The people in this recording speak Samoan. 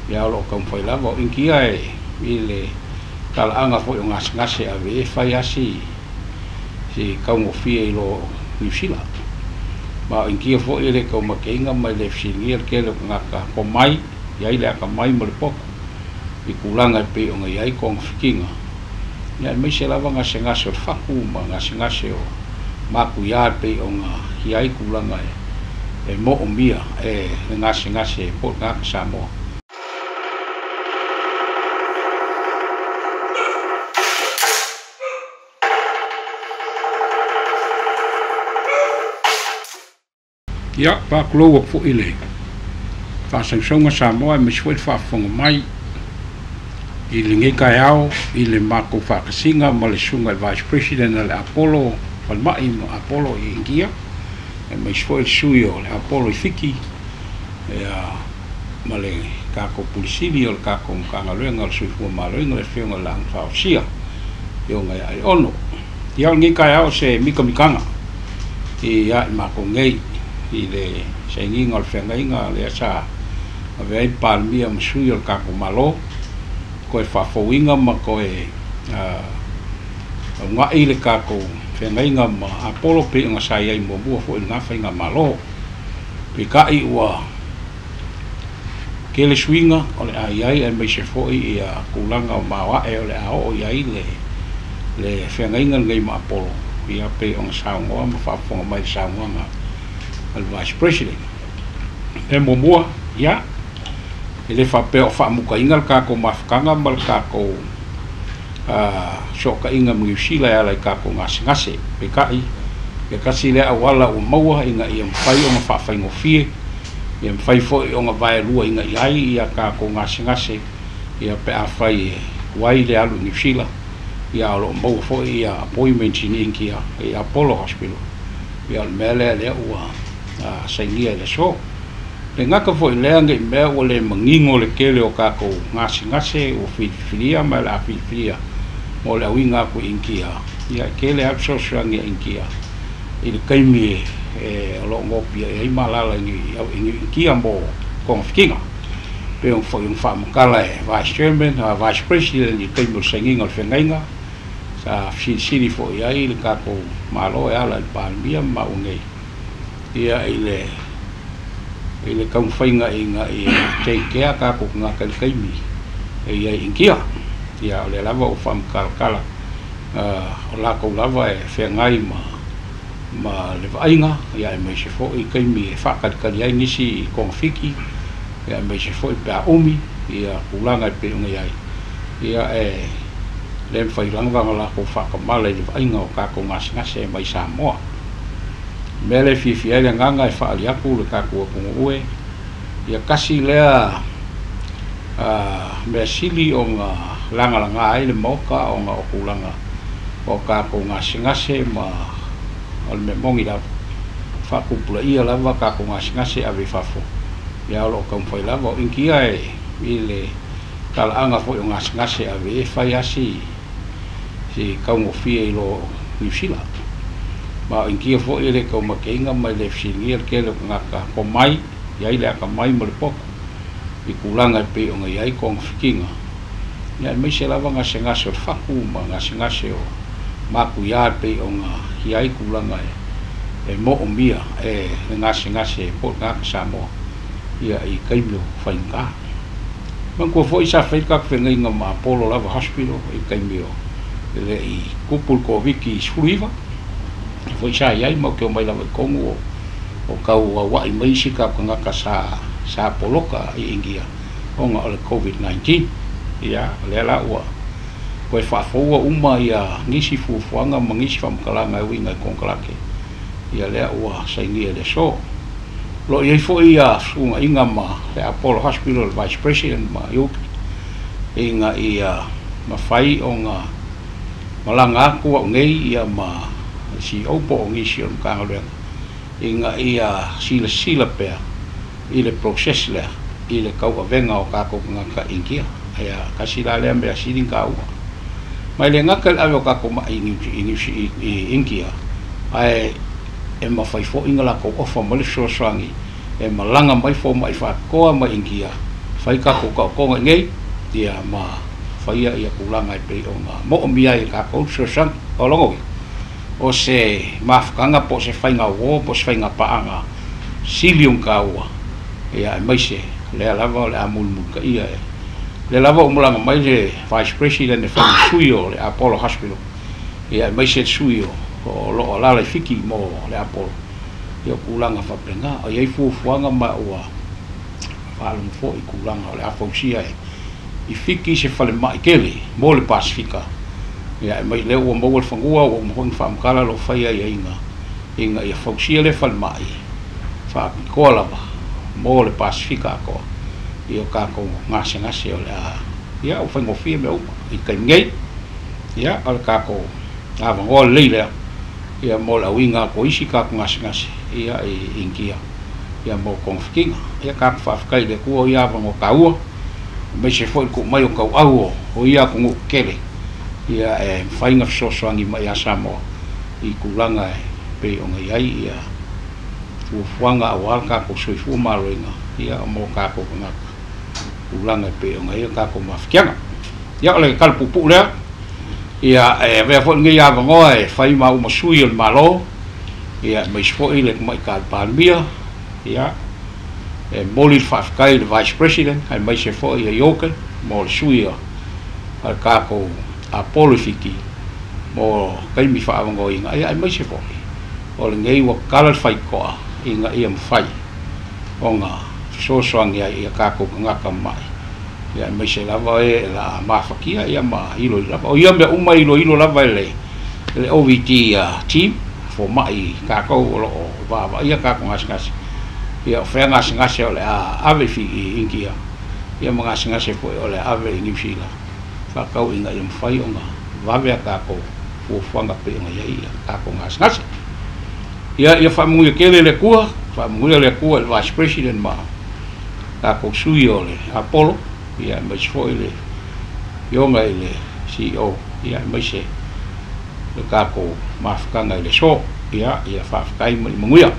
Ia o loo taumafai lava o Inikia e i le talaaga foi o gasegase e ave i ai e fai lava si taugofie i lo Niu Sila. Ma o Inikia foi e le taumateina ma e le fesiligia le tele o tagata tomai, e i ai le atamai ma le poto i tulaga e pei ona i ai togafitiga, aemaise lava gasegase o le fatu ma gasegase o matuia e pei ona i ai tulaga e moomia e le gasegase po o le tagata Samoa. Ia, faatulou atu foi i le faasausauga Samoa aemaise foi le faafofoga mai i lenei taeao i le matou faatasiga ma le susuga i le Vice President a le Apollo Falemai ma Apollo i India, aemaise foi le sui o le Apollo i Fiti, ia, ma le tatou Pule Sili o le tatou Matagaluega o le Soifua Maloloina, le Afioga i le Laau na Fausia, Afioga ia Aiono. Ia, o lenei taeao o se mitamitaga ia i matou nei i le sainiga o le feagaiga lea sa avea ai le Palemia ma sui o le tatou Malo, toe faafouina ma toe augai le tatou feagaiga ma Apollo pei ona sa i ai muamua foi i lena faigamalo. Peitai ua tele suiga o le a i ai aemaise foi ia tulaga o maoae o le a oo i ai le feagaiga lenei ma Apollo, ia pei ona saunoa ma faafofoga mai i le saunoaga a le Vice President. E muamua, ia, e le faapea o faamutaina le tatou mafutaga ma le tatou sootaiga ma Niu Sila e ala i tatou gasegase. Peitai, ia tasi lea auala ua maua ina ia mafai ona faafaigofie, ia mafai foi ona vaelua ina i ai ia tatou gasegase, ia pe afai e tuai le alu i Niu Sila, ia o loo maua foi ia appointment i India i Apollo Hospital. Ia o le mea lea lea ua sainia i le aso. Le gata foi lea nei mea ua le manino le tele o tatou gasegase ua filifilia ma le a filifilia mo le auiga atu i India. Ia e tele lava le fesoasoani a India i le taimi e o loo nopiai ai malala i India mo togafitiga. Pei ona foi ona faamatala e Vice Chairman, Vice President i le taimi o le sainiga o le feagaiga, sa fesilisili foi ai le tatou Malo e ala i le Palemia ma maua nei, ia i le taumafaiga ina ia take care tatou tagata i le taimi e i ai India. Ia o lea lava ua faamatalatala, o latou lava e feagai ma le vaaiga, ia aemaise foi taimi e faatalitali ai nisi i togafiti, ia aemaise foi pe a umi ia tulaga e pei ona i ai, ia e le mafai lava ona latou faatamala i le vaaiga o tatou gasegase mai Samoa. Mea le fiafia ai le agaga e faaali atu le tatou atunuu e, ia tasi lea mea sili ona lagalaga ai le maota ona o tulaga o tatou gasegase ma o le mea moni lava faatupulaia lava tatou gasegase ave i fafo. Ia o loo taumafai lava o India e i le talaaga foi o gasegase ave i ai e fai lava si taugofie i lo Niu Sila. Ma o India foi e le taumateina ma e le fesiligia le tele o tagata tomai, e i ai le atamai ma le poto i tulaga e pei ona i ai togafitiga, ia aemaise lava gasegase o le fatu ma gasegase o matuia e pei ona i ai tulaga e moomia e le gasegase po o le tagata Samoa, ia i taimi o faigata. Manatua foi sa fai le tatou feagaiga ma Apollo lava Hospital i taimi o le i tupu le Covid-19, foi sa i ai ma ou te omai lava i totonu o tau auai mai isi tatou tagata sa poloka i India ona o le COVID-19. Ia, o lea la ua toe faafoua uma ia nisi fuafuaga ma nisi faamatalaga e uiga i konekarate, ia lea ua sainia i le aso. O loo i ai foi ia fesugaaiga ma le Apollo Hospital, le Vice President ma Yuki, ina ia mafai ona malaga atu au nei ia ma le CEO po o nisi o le Matagaluega ina ia silasila pea i le process lea i le tauavega o tatou tagata India. Ia tasi la lea mea sili ona taua. Mai le gata i le ave o tatou mai i India, ae e mafai foi ona latou ofa mai le fesoasoani e malaga mai fomai faatoa mai India Fai tatou taotoga i inei, ia ma faia ia tulaga e pei ona moomia ai e tatou le fesoasoani. O lona uiga, o se mafutaga po o se faiga uo po o se faiga paaga sili ona taua, ia aemaise lea lava o le a mulimulitaia e lea lava ua malaga mai le Vice President e fai ma sui o le Apollo Hospital, ia aemaise le sui o lo o alaala i Fiti mo le Apollo, ia o tulaga faapena. O i ai fuafuaga ma ua faalogo foi i tulaga o le a fausia e i Fiti se falemai tele mo le Pasefika, ia aemaise lea ua maua le fanua, ua uma foi ona faamatala lo o fai aiaiga ina ia fausia lea falemai faapitoa lava mo le Pasefika atoa i o tatou gasegase o le a, ia ua faigofie mea uma i le taimi nei. Ia o le tatou avanoa lelei lea ia mo le auiga atu o isi tatou gasegase ia i Initia ia mo togafitiga. Ia tatou faafetai i le Atua o ia avanoa taua, aemaise foi le tuu mai o tauau o ia atunuu tetele ia e mafai ona fesoasoani mai ia Samoa i tulaga e pei ona i ai ia fuafuaga aua le tatou soifua maloloina ia mo tatou tagata, tulaga e pei ona i ai tatou mafatiaga. Ia o le tala puupuu lea, ia e avea foi lenei avanoa e fai ma uma sui o le Malo, ia aemaise foi le Tamaitai Palemia, ia e momoli le faafetai i le Vice President aemaise foi ia Ioke mo le sui o le tatou Apollo i Fiti mo taimi faaavanoaina, ia aemaise foi o lenei ua tatala le faitotoa ina ia mafai ona fesoasoani ai i tatou tagata mamai, ia aemaise lava e o le a mafatia ia ma iloilo lava. O ia mea uma e iloilo lava e le OVD team, fomai tatou o lo o vaavaaia tatou gasegase, ia o fea gasegase o le a ave i Initia, ia ma gasegase foi o le a ave i Niu Sila, faatau ina ia mafai ona vave a tatou fuafuaga pei ona i ai ia tatou gasegase. Ia ia faamanuia tele le Atua, faamanuia le Atua i le Vice President ma tatou sui o le Apollo, ia aemaise foi le afioga i le CEO, ia aemaise le tatou mafutaga i le aso. Ia ia faafetai ma ia manuia.